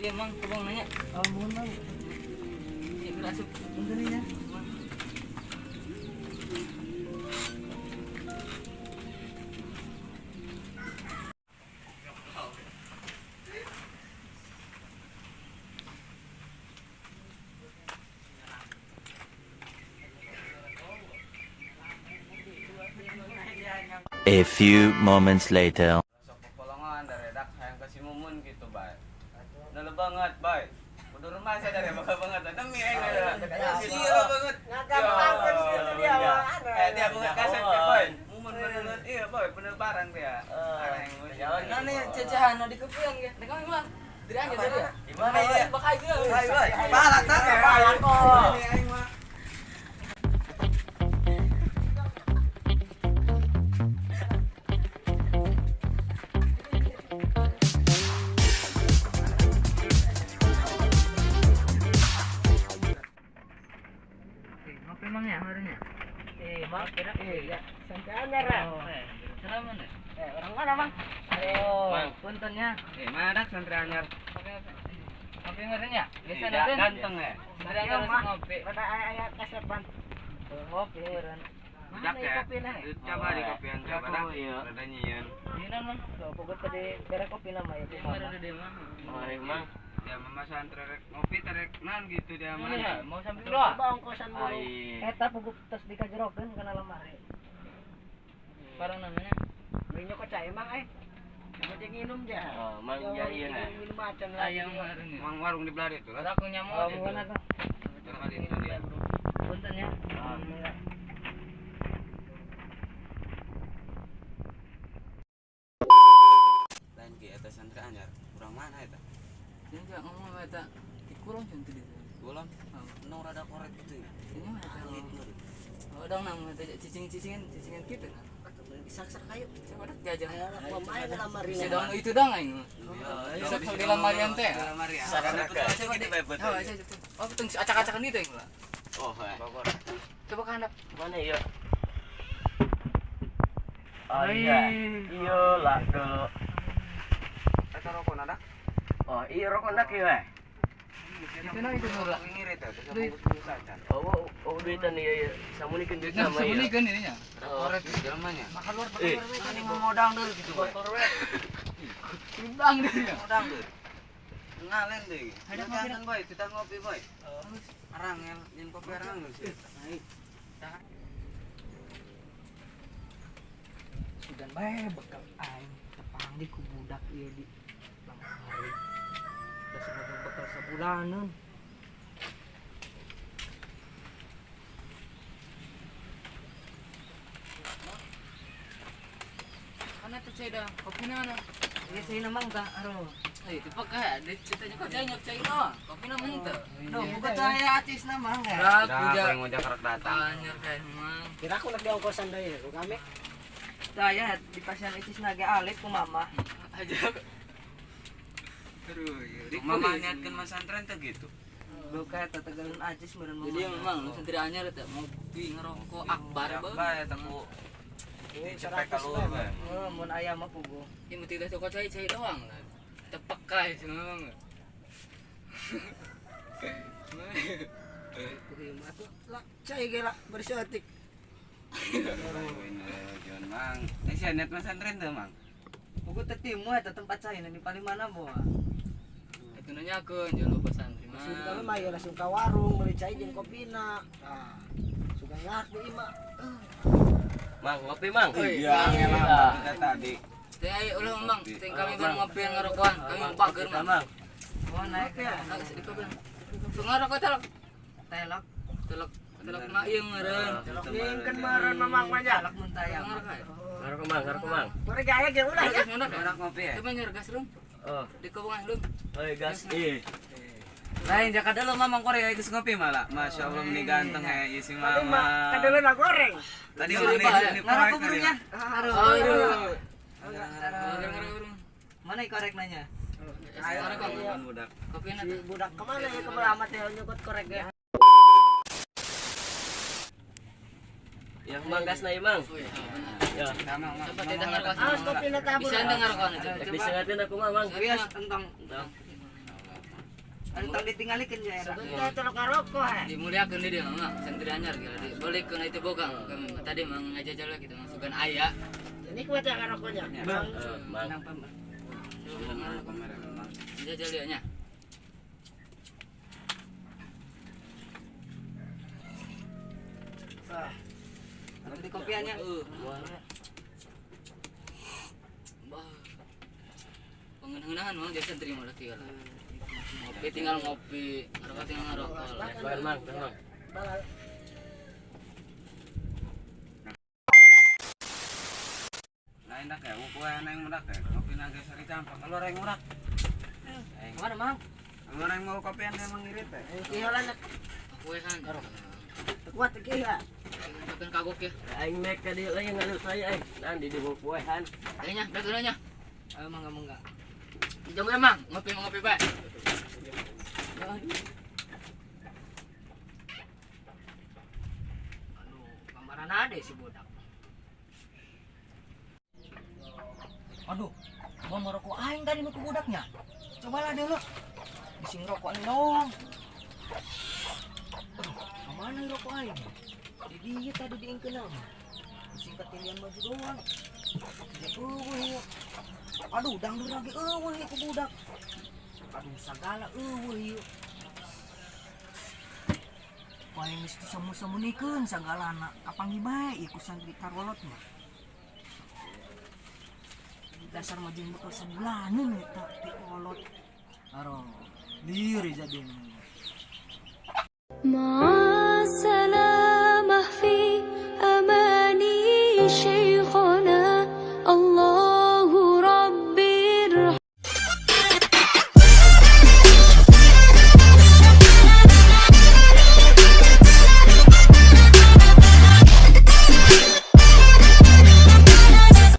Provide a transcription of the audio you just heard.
Iya, Mang, kebong nanya. Oh, mohon, Mang. Iya, kira asup. Bentar ya. A few moments later. Sok popolongan dari dak hayang ke si Mumun gitu bae. Nala banget bae. Kudu rumah saya dari bakal banget. Demi aing ada. Sia banget. Ngagampangkeun gitu dia, Ya. mah. Eh dia banget kaset ke boy. Mumun bener iya boy, bener barang dia. Nah, nih cecahan di kepian ya. Nek kami, Mang. Dari aja dari. Di mana ya? Bakal juga. Boy. Balak tak ya? Balak, kok. Ini aing mah. Ngopi, Mang, ya harinya. Eh, Mang. Eh, ya. Santai aja, Ra. Cara mana? Eh, orang mana, Mang? Oh, Mang. Puntennya. Eh, mana santri anyar? Ngopi harinya. Biasa Tidak nanti. ganteng ya. Dari anyar ngopi. Pada aya kasepan. Ngopi heureun. Mana Dak ya. kopi nah? Coba di kopian coba dak. Rada nyieun. Ini Mang. Tuh, pokok tadi bere kopi nama ya. Iya, ada di mana? Oh, Dia mama santri rek ngopi terek nan gitu dia mah. Iya, mau sambil doa. Coba ongkosan mulu. Eta puguh tos dikajerokeun kana lemari. Parang namanya. Beli nyokot cai emang eh. Mau jeung minum ja. Oh, Mang, ya, iya, nah. Minum macan lagi. Ayam harinya. Mang warung di belah itu lah. Aku nyamuk. Oh, mana tuh? Terus kali itu dia. Punten ya. Lain ki eta santri anyar. Urang mana eta? Ini enggak ngomong sama eta. Di kurang cantik dia. Golon. Nong rada korek gitu ya. Ini mah eta. Oh, dong nang eta cicing-cicingin, cicingin gitu. Sak-sak kayu. Coba dak jajan. Ayo lah, main lemari. Bisa dong itu dong aing. Bisa di lemarian teh. Lemari. Coba di Oh, aja itu. Oh, betul acak-acakan itu yang lah. Oh, eh. Coba ke handap. Mana ya? Oh iya. Iya lah dulu. Eta rokok nada. Oh, iya rokok nak ya. Itu nah itu nurla. Ngirit eta bungkus acan. Oh, oh, duitan iya iya. Samunikan duit Nah, sama iya. sebenarnya kan ininya. Korek jelmanya. Eh, Ini ngomodang dulu gitu bae. Timbang dia. Ngomodang dulu. Ngalen deh. Ada ganteng boy, kita ngopi boy. Arang yang nyen kopi arang lu sih. Sugan bae bekal aing tepang di ku budak ieu di lemari. Da sebagai bekal sabulaneun. Mana tuh cai dah? Kopinya mana? Iya sih namang ta, aduh. Eh, itu pakai. Dia ceritanya kok cai nyok cai doang. Kopinya mentah. Duh, bukan saya acis namang ya. Rak Dah, puja. yang ngojek rek datang. Anyar kayak mang. Kira aku lagi ongkosan deui ku kami. Saya di pasian icis nage alit ku mama. Aja. Aduh, ya. Mama niatkeun masantren teh gitu. Buka eta tegalun acis meureun mama. Jadi memang lu santri anyar teh ngopi ngerokok akbar banget. Bae eta ku dicepek keluar bae. Oh, mun aya mah puguh. Ini mesti dah cokot cai cai doang lah. Tepekai sih memang. Ku ieu mah tuh lah cai ge lah berseutik. John Mang. Eh sia niat masantren teh Mang. Puguh teh timu eta tempat cai di paling mana boa. Itu nanya ke jangan lupa santri mah. Sudah kami mah ya langsung ke warung beli cai jeung kopina. Tah, suka ngak di imah. Mang, ngopi, Mang. Iya, ngelah kita tadi. Teh ayo ulah mang, teh kami baru ngopi ngerokokan, kami bager mang. Mang. Oh, naik ya. Agak sedikit bang. Sungai rokok telok, Telok. telok, telok mak ieu ngeureun. Ningkeun meureun mamang mah nya. Telok mun tayang. Ngerok ya? Ngaroko, Mang, ngaroko, Mang. Korek aya ge ulah ya. Gas ngerok ya? Orang ngopi ya. Coba nyer gas lu. Oh, Di kebungan lu. oi gas. Eh. Lain jaka dulu mamang Korea geus ngopi malah. Masya Allah meni ganteng ya ieu si Tadi mah mama. kadeuleun goreng. Tadi Bisa mah dibawa, ya? nih Ngaroko burunya. Aduh. Aduh. Mana korek nanya? Ngerokok. Budak. Kopi Si budak kemana ya kemana amat ya nyokot korek ya. Ya, Mang gas na Mang. Ya. Sama Mang. Coba tidak ngerokok. Awas kopi na tabur. Bisa anda ngerokok aja. Bisa ngatin aku, Mang, Mang. Bias entong. Entong. Anu tong ditinggalikeun ya era. Dimuliakeun di dieu mah santri anyar gitu. Dibolehkeun itu boga kami mah. Tadi mah ngajajal we gitu masukan aya. Nikmat ya rokoknya. Bang, Mang. Tenang pamer. Kamera memang. Jajal ieu nya. Anu di kopiannya. Bah. Pengenahan mah jadi santri mah tinggal. Ngopi tinggal ngopi, ngerokok tinggal ngerokok. Mang, Mang, Mang. Lain dak ya, kue neng mudak ya. Kopi nangge sari campak. Keluar yang mudak. Kemana, Mang? Keluar yang mau kopian emang ngirit ya. Kuehan. Kuat iki ya. Makan kagok ya. Aing mek ka dieu lain anu saya aing. Nah, di dieu poehan. Kayaknya, betul nya. Ayo mangga mangga. Jom emang, ngopi ngopi bae. Aduh, gambaran ada si budak. Aduh, mau merokok aing tadi nu ku budaknya. Cobalah dulu. Bising rokok aing doang. Aduh, kemana rokok aing? Di dia tadi diingkeun mah. Bising ketilian baju doang. Ya eueuh ieu. Aduh, dangdut lagi eueuh ieu ku budak. Aduh, sagala eueuh ieu. Paling geus disamu-samunikeun sagalana kapanggih bae ieu ku santri karolot mah. Dasar mah jeung bekal sabulaneun eta ti kolot. Aro, lieur jadi. مع السلامة في أماني شيخنا الله.